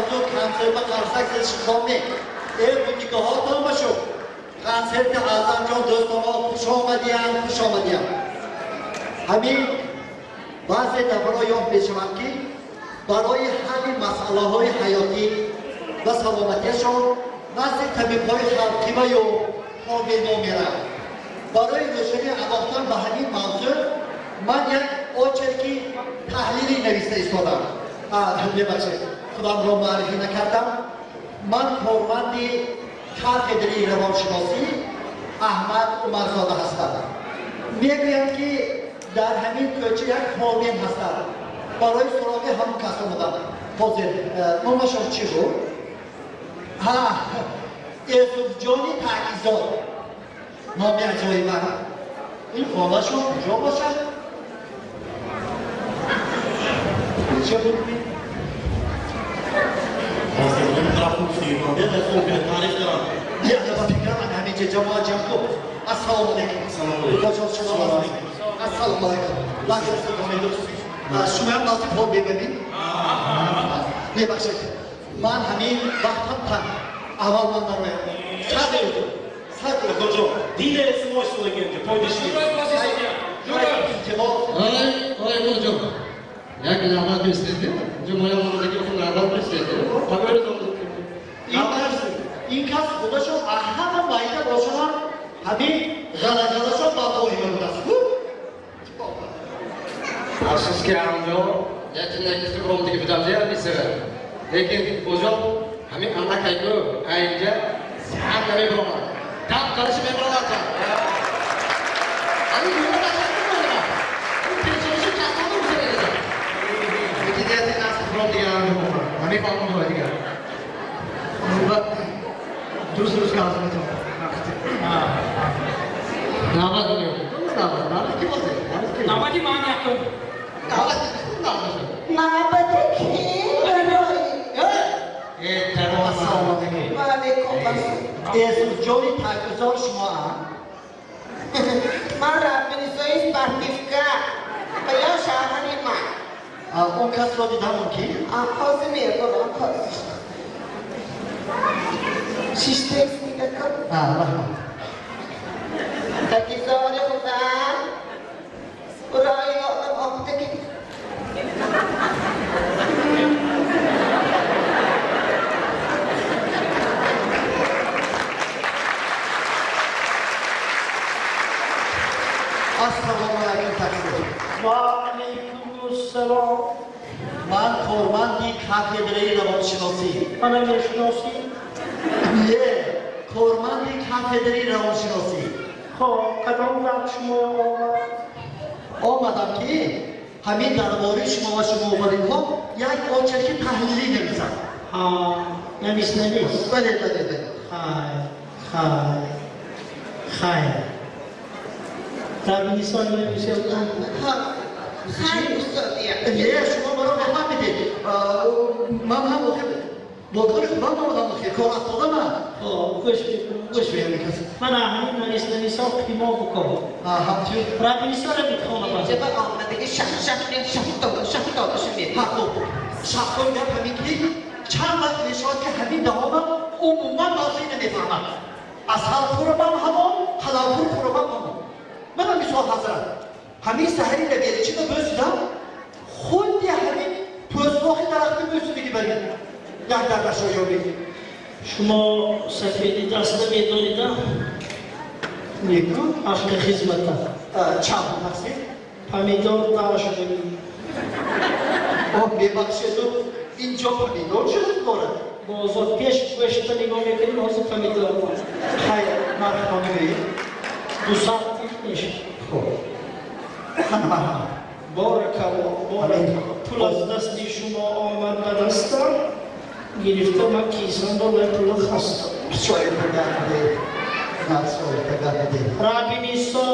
рафтаду консерт қарсак зашидоме. Бутикаҳотон бошуд. Консерти Аъзамҷон дӯстоно хуш омадиян, хуш омадиян. Ҳамин баъзе нафарҳо ёфт мешаванд, ки барои ҳалли масъалаҳои ҳаётӣ ва саломатиашон назди табибҳои халқӣ ва ё фолбино мераванд. Барои рӯшанӣ андохтан ба ҳамин мавзӯъ ман як очерки таҳлилӣ нависта истодам. Мебахшед, худамро муаррифӣ накардам. Ман корманди кафедраи равоншиносӣ Аҳмад Умарзода ҳастам. Мегӯянд, ки дар ҳамин кӯча як фолбин ҳастанд. Барои суроғи ҳамон кас омадам. Ҳозир номашон чӣ буд? Ҳа, Эсуфҷони Таъкизод. Номи аҷоиба. Ин хонашон куҷо бошад? Чӣ буд? Ҳозир он тараф гуфтӣ, таъриф дорам. Ба фикрам ҳаминҷа ҷамоат ҷамъ кун. Ассалому алайкум. Ассалому алайкум. Бошон, шумо ассалому алайкум. Шумоям назди фол мебинед? Мебахшед, ман ҳамин вақтам танг. Аввал ман бароям. Сад сад. Куҷо? Диде шумо истодаги инҷо, пойдиши. Илтимос. Ой, ой, Гулҷон. Як навбат бистед. Ҷумъа омадаги хун навбат бистед. Ин кас худашон ҳама майда бошанд, ҳамин ғалағалашон ба воҳима будааст. Афсуски, ҳамҷо як накиси ромдиги будам дия мисера. Лекин бозон ҳамин анакайку айнҷа сиҳат намебиромад. Дам қариши мебиромад. Ҳамин юлда чакмонда. Пешониши чакмонда мусера. Лекин дияти насл ромдиги ҳамин ҳамин қонун дигар. Дуруст, дуруст газметон. Навбат меёб. Навбат, навбат ки бозе? Навбат ки? Навбати ман якум. Навбат, навбат. Навбати ки барои? Э, таром. Ассалому алайкум. Ва алайкум ассалом. Эсуфҷони Таъкизод шумоам? Ман Раббинисои спортивка ва ё шавҳари ман. Он касро дидам мумкин? Ҳозир мебурам, ҳозир. Шиштекс мегакун. Раҳмат. Такизори худам урои одам омадаги. Ассалому алайкум, таксир. Ва алайкум ассалом. Ман корманди кафедраи равоншиносӣ. Мана мешиносӣ? Не, корманди кафедраи равоншиносӣ. Хоб, кадом вақт шумо омад? Омадам, ки ҳамин дар бораи шумо ва шумо омадинҳо як очерки таҳлилӣ нависам. Ҳа, навис, навис. Бале, бале, бале. Хайр, хайр, хайр. Рабинисон нависед. Хайр, устодия. Не, шумо маро мефаҳмидед. Ман ҳам охир бо кори худам омадам, охир кор афтодама. Хоб, гӯш мекунам, гӯш мекунам. Мана ҳамин навис, нависо қимо букун. Ҳамчи? Рабинисора битхона бас. Инҷа ба омадаги шах шах шафтоду шафтодушу мебинам. Ҳа, хуб, шахсои гап ҳамин, ки чанд вақт мешавад, ки ҳамин даҳомам умуман мавзӯи намефаҳмам. Асал хӯрабам ҳамон, ҳалавпур хӯрабам ҳамон. Мана мисол, ҳазрат, ҳамин саҳари лаберичиро бӯсидам, худи ҳамин пӯстлохи дарахти бӯсидиги барин як дардашро ёбед. Шумо сафеди даст намедонида? Неку. Ахли хизмата. Чанд тақсир? Помидор да шудаги. О, мебахшеду, инҷо помидор чӣ дорад? Бозор пеш гӯшта нигоҳ мекунем, ҳозир помидор. Хайр, нархро мегӯед? 200 мешавад. Хуб, мана, марҳамат. Боракалло, боракалло. Пул аз дасти шумо омад ба дастам, гирифта ман кисам ба пула хастам. Шоир пагардед, шоир пагардед. Рабинисо.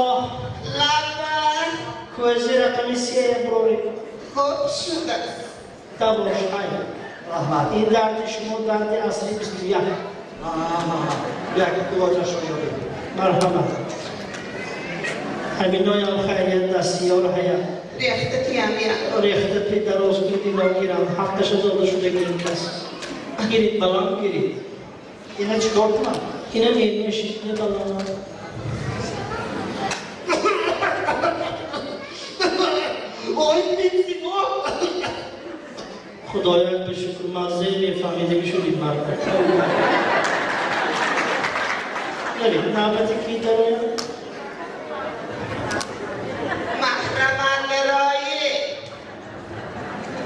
Лаббай. Кӯзи рақами се брори. Хуб шудааст. Табош, хайр. Раҳмат. Ин дарди шумо дарди асри 21. Як дувоҷашро ёбед. Марҳамат, ҳаминоям хайрият дастиёр ҳаят. Рехта тиям я. Рехта пи дароз кунди ногирам ҳақташа дода шудаги ин кас. Гирид, балам, гирид. Ина чикор кунам? Ина менӯшид, ина балам. Ой, бензино! Худоё, ба шукр, маззаи мефаҳмидагӣ шудид, мард. Навид, навбати ки дарояд? Маҳраман мероӣ.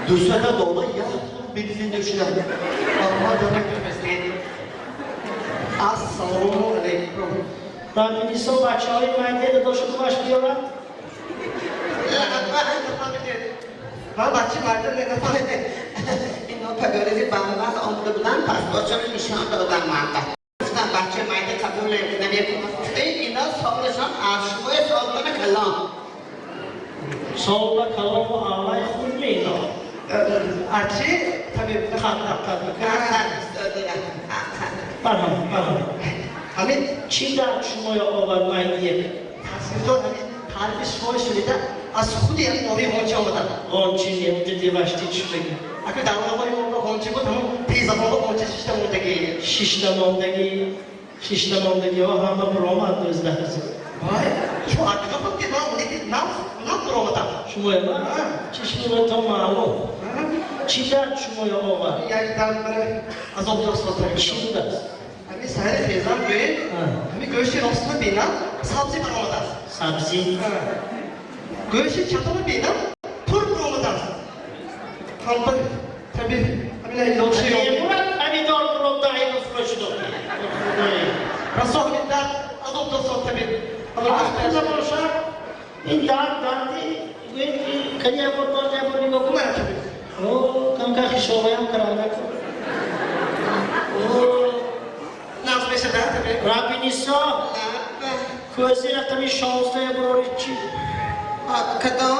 Дусата дола як тон бензин нӯшидам. Амма. Ассалому алайкум. Рабинисо, бачаҳои майдаи додошу худаш биёрад. Ман бача мардум нафаҳмидем. Ино пагоризи баҳвақт омада буданд, паспортшонро нишон додам манда. Гуфтам, бача майда қабул намекунад. Гуфтем, ино солашон аз шумои солона калон. Сола калому аввай худ меино. Ачи табиб. Қат қат. Барҳам, барҳам. Ҳамин. Чӣ дард шумоё овард, майдиек? Тасвирдор, ҳамин таърифи шумои шунида, аз худи ҳамин ови Ғончи омадам. Ғончи не, унҷа деваштӣ шудагӣ. Аку давраҳои мо Ғончи буд, ҳамон тезабоба Ғончи шишта мондагӣ. Шишта мондагӣ, шишта мондагиҳо ҳама буромад 19 ҳазор. Вай, шумо аз куҷо фаҳмидед? Ман нав нав буромадам. Шумоё чишмиро маълум. Чӣ дард шумоё овард? Як дард барои азоб дошт. Чӣ будааст? Ҳамин саҳари хезам, гӯем, ҳамин гӯшти ростро бинам, сабзӣ баромадааст. Сабзӣ. Гӯшти чапаро бинам, тур баромадааст. Ҳампа табиб, ҳамина илоҷи. Мемурад помидор буром даҳи фурӯшидо. Расо ҳамин дард азоб дошт, табиб. Ҳаққида бошад, ин дард дарди гӯем ки кани як бор, боз як бор нигоҳ кун. Мана, табиб. О, камка хишоваям каранда кун. Нағз мешада, табиб? Рабинисо, кӯзи рақами 16 бурори чӣ? Кадом?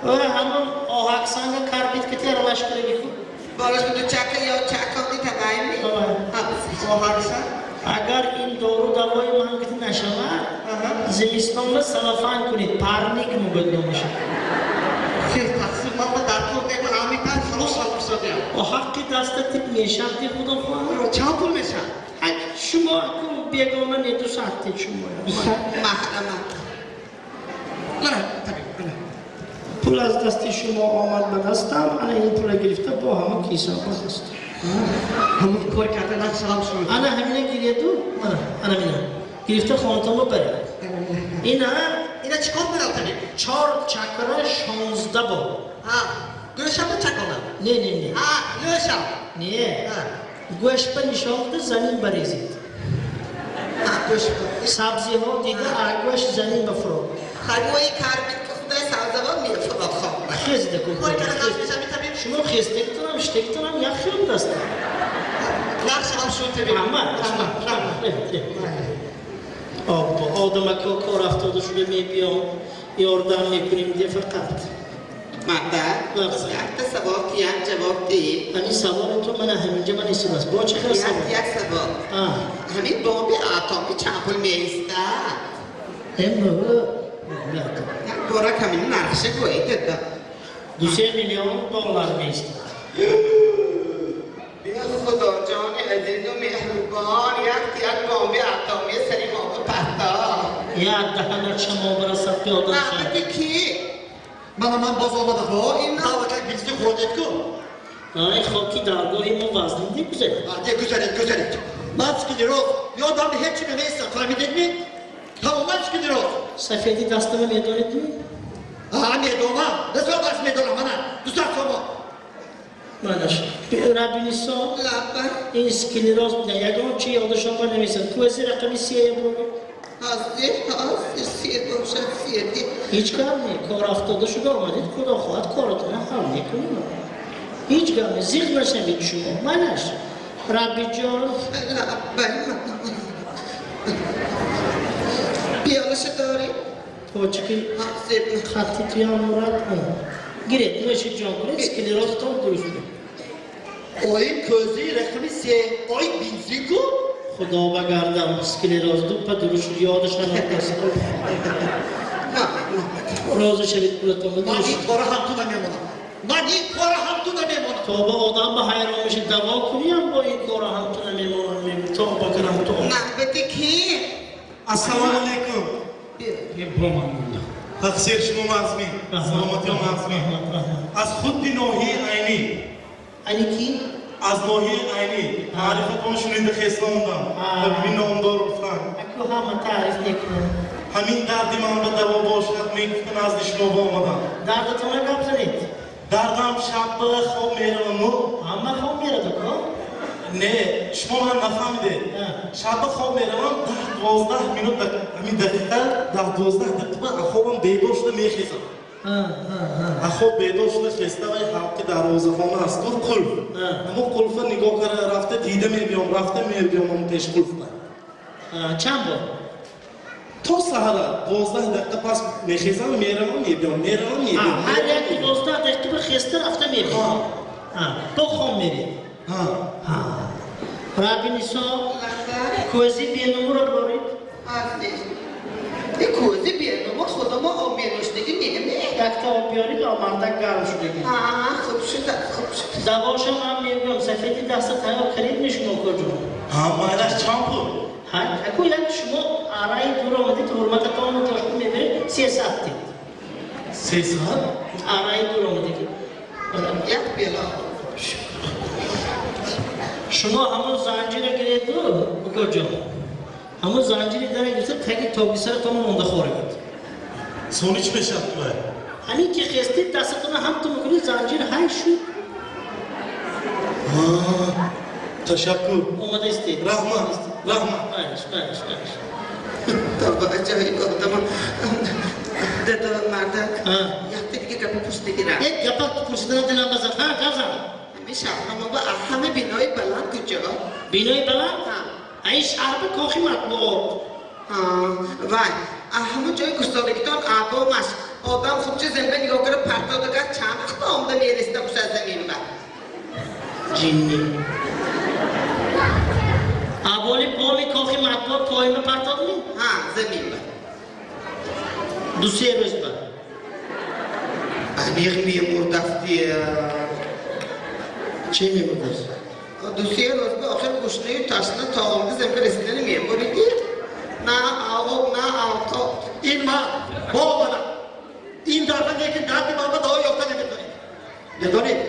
Ҳамон оҳаксанга карбид кити аралаш кираги ку. Болаш буду чака ё чакони тавайми? Оҳаксан. Агар ин дору давои ман кити нашавад, зимистонро салафан кунед, парник мугӯд номаша. Хел тақсир, ман ба даркор неман, ҳамин дард халос шавам кусодиям. О, ҳаққи даста тиб мешавди, худо хоҳад. Чанд пул мешавад? Шумо акун бегона не, 200 шумо. Маҳрама. Мана, табиб, мана. Пул аз дасти шумо омад ба дастам, ана ин пула гирифта бо ҳама кисаба ҳаст. Ҳамон кор карда нағз шавам шуд. Ана ҳамина гиреду, мана ана мина гирифта хонатонро баред. Ина. Ина чӣ кор кунам, табиб? Чор чакра 16 бор. Ҳа, гӯшамро чаконам? Не, не, не. Ҳа, нӯшам? Не, гӯшба нишонда замин барезед. Сабзиҳо дида, гӯшт замин ба фурод. Хармои карбид ки худай сабзавот мефурод хоб. Хезда. Кор карда нағз мешавам, табиб? Шумо хестагитонам, иштагитонам як хел даста. Нағз шавам шуд, табиб. Раҳмат. Раҳмат, раҳмат. Обо, одамако кор афтода шуда мебиём, ёрдам мекунем де фақат. Манда якта савол тиям, ҷавоб диҳ. Ҳамин саволи ту мана ҳаминҷа ман истодааст. Бо чӣ хел савол? Як савол. Ҳамин бомби атомӣ чанд пул меистад? Як бора камин нархша гӯед, дада. 2-3 миллион доллар меистад. Бия, худоҷони азизу меҳрубон, як як бомби атомӣ сари мо пахта. Як даҳана чамо барасад, пиёда. Навбати ки? Мана, ман боз омадам. О, ина. Навакак бензин хӯрдед ку. Ай, хоки даргоҳи мо вазнин дегузаред. Де, гузаред, гузаред. Ман склероз ёдам ҳеҷ чи намеистам, фаҳмидедми? Тамоман склероз. Сафеди дастама медонед ми? А, медонам, назор медонам. Мана 200 сомон. Манаш, Рабинисо. Лабба. Ин склероз ягон чи ёдашон ба намесад. Кӯзи рақами сея буред. Ҳозир, ҳозир, сер бошад, серди. Ҳеҷ гап не, кор афтода шуда омадед, худо хоҳад, коротона ҳал мекунем. Ҳеҷ гап не, зиқ нашавед шумо. Манаш, Рабиҷон. Лабба. Пиёлаша дорӣ? Почки. Ҳозир. Хатти туям мурад гиред, нӯши ҷон кунед, склерозтон дуруст кунед. Ои, кӯзи рақами се, ои, бензин ку. Худо ба гардам, склероз дуппа дуруст шуд, ёдаш намодаст. Розӣ шавед, пулатон. Ман ин кора ҳам ту намемонам. Ман ин кора ҳам ту намемонам. Тоба одам ба ҳайрон меши даво куниям бо ин кора ҳам ту намемонам мегӯ. Тоба кунам то. Навбати ки? Ассалому алайкум. Тақсир шумо мазмин. Саломатиё мазмин. Аз худи ноҳияи Айнӣ. Айнӣ ки? Аз ноҳияи Айнӣ. Таърифатон шунида хеслондам. Ва бибин номдор гуфтам. Аку ҳама таъриф мекунам. Ҳамин дарди ман ба даво бошад, мегуфта назди шумо омадам. Дардатонро гап занед. Дардам шаб ба хоб мераваму. Ҳама хоб мераду ко? Не, шумо ман нафаҳмидед. Шаб ба хоб меравам, 10-12 минут, ҳамин дақиқа, 10-12 дақиқа аз хобам бедор шуда мехезам. Аз хоб бедор шуда хеста вай ҳалқи дарвозахона аст, гуфт қулф. Ҳамон қулфа нигоҳ карда рафта дида мебиём, рафта мебиём ҳамон пеш қулфа. Чанд бор? То саҳара 12 дақиқа пас мехезам, меравам, мебиём, меравам, мебиём. Ҳар як 12 дақиқа хеста рафта мебиём. То хом меред. Раби Нисо, кӯзи бенумуро доред? Кӯзи бенумур худо мо об менӯшдагӣ не? Якта об биёред, мардак гарм шудагӣ. Хуб шуда, хуб шуда. Давоша ман мегӯям, сафеди даста тайёр каред ми шумо куҷо? Ҳа, майлаш чанд пул? Ҳа, аку як шумо араи дур омадед, ҳурмататонро ҷошку мебаред, 300 дед. 300? Араи дур омадед. Як бела. Шумо ҳамон занҷира гиреду, укоҷон. Ҳамон занҷири дара гирифта таги тогисаратон монда хоред. Сони чӣ мешавад тувай? Ҳамин ки хестед, дастатонро ҳам ту мекунед, занҷир ҳай шуд. Ташаккур. Омада истед. Раҳмат, раҳмат. Балеш, балеш, балеш. Тоба аҷоиб одамо. Дада мардак, якта дига гапа пурсидагира. Як гапа пурсидана дилам базад. Ҳа, гап зан. Ҳамин шаҳрҳамо ба ҳама бинои баланд куҷо? Бинои баланд? Ин шаҳр кохи матбуот. Вай, ҳамон ҷои густодагитон абомаш. Одам худча замин нигоҳ кара партодага чанд вақт омда мериста бошад замин ба. Ҷинни. Аболи боми кохи матбуот поима партодми? Ҳа, замин ба. Ду-се рӯз ба. Амиқ мемурдастия. Чӣ мемурдаст? Ду-се рӯз ба охир гӯшнаю ташна таомди замин расидани мемуриди. На об, на авқот. Ин ман бо омадам. Ин дафъа лекин дарди ман ба даво ёфта наметонед. Медонед,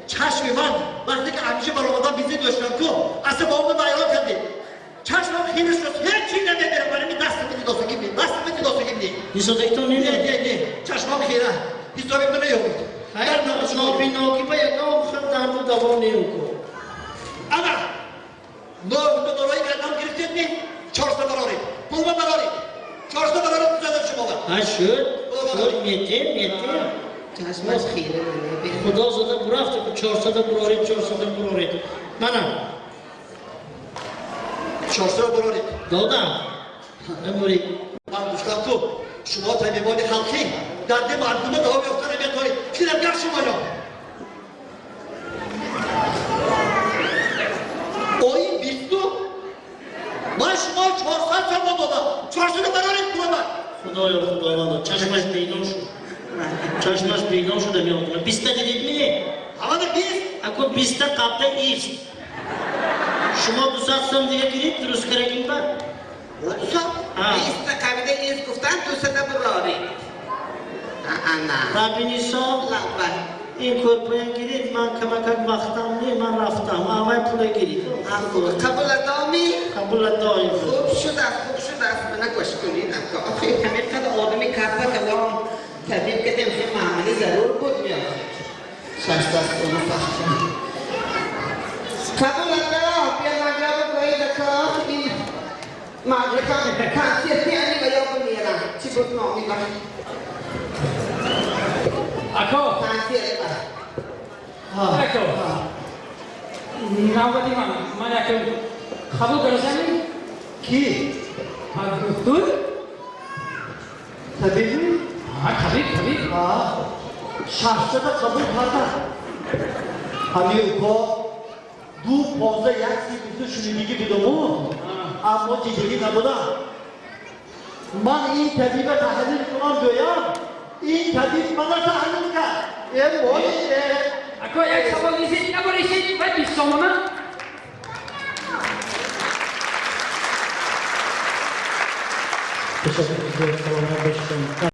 чашми ман вақте ки ҳамеша баромадан визит доштам ку, асабомро вайрон кардед. Чашмам хира шуд, ҳеҷ чиз намебинам, вале ми дастам дидосагим не, дастам дидосагим не. Нисодактон не? Не, не, чашмам хира. Ҳисоби ман наёбед. Нобиноки ба ягон хел дарду даво неуку. Ана, нобино барои кардам гирифтед ми? 400 бароред. Пулма бароред. 400 бароред тузадам шумо. Ҳа, шуд. Шуд, метем, метем. Чашмаш хира намебинад. Худо зада бурафт, 400 буроред, 400 буроред. Мана. 400 буроред. Додам. Намуред. Ман гуфтам ку, шумо табибони халқӣ дарди мардума даво ёфта наметавонед. Фиребгар шумоё. Ои бисту ман шумо 400 сомон додам. 400 бароред пулама. Худоё, Худовандо, чашмаш бино шуд. Чашмаш бино шуда меодам. 20 дидед ми? Ҳамана 20. Ако 20 қабда ист. Шумо 200 сом дига гирид, дуруст карагим ба? 200? 20 қабда ист гуфтан, 200 бароред. Ана. Раби Нисо, ин кӯрпоя гирид, ман камакак вақтам не, ман рафтам. Аввай пула гирид. Қабул адоми? Қабул адоим. Хуб шудааст, хуб шудааст. Мана гӯш кунед, ака. Охи, ҳамин қадар одами капа калом табиб кардем, хел маъмали зарур буд меохад. Шаш даст ону фахтам. Қабул адо, бия ман гӯед, ака. Ин мадракам консерти ани ва ё бимирам. Чӣ буд номи ба? Ако. Консерт ба. Ако. Навбати ман. Ман як қабул кардаами? Ки? Духтур? Табиб? Ҳа, табиб, табиб. Ҳа. 600 қабул кардам. Ҳамин уко ду понздаҳ як си бисту шунидигӣ будаму, аммо дидагӣ набудам. Ман ин табиба таҳлил кунам гӯям, ин табиб мана таҳлил кард. Э, моше. Ако як савол нисед, наборишед, ва 20 сомона. Ташаккур, саломат бошед.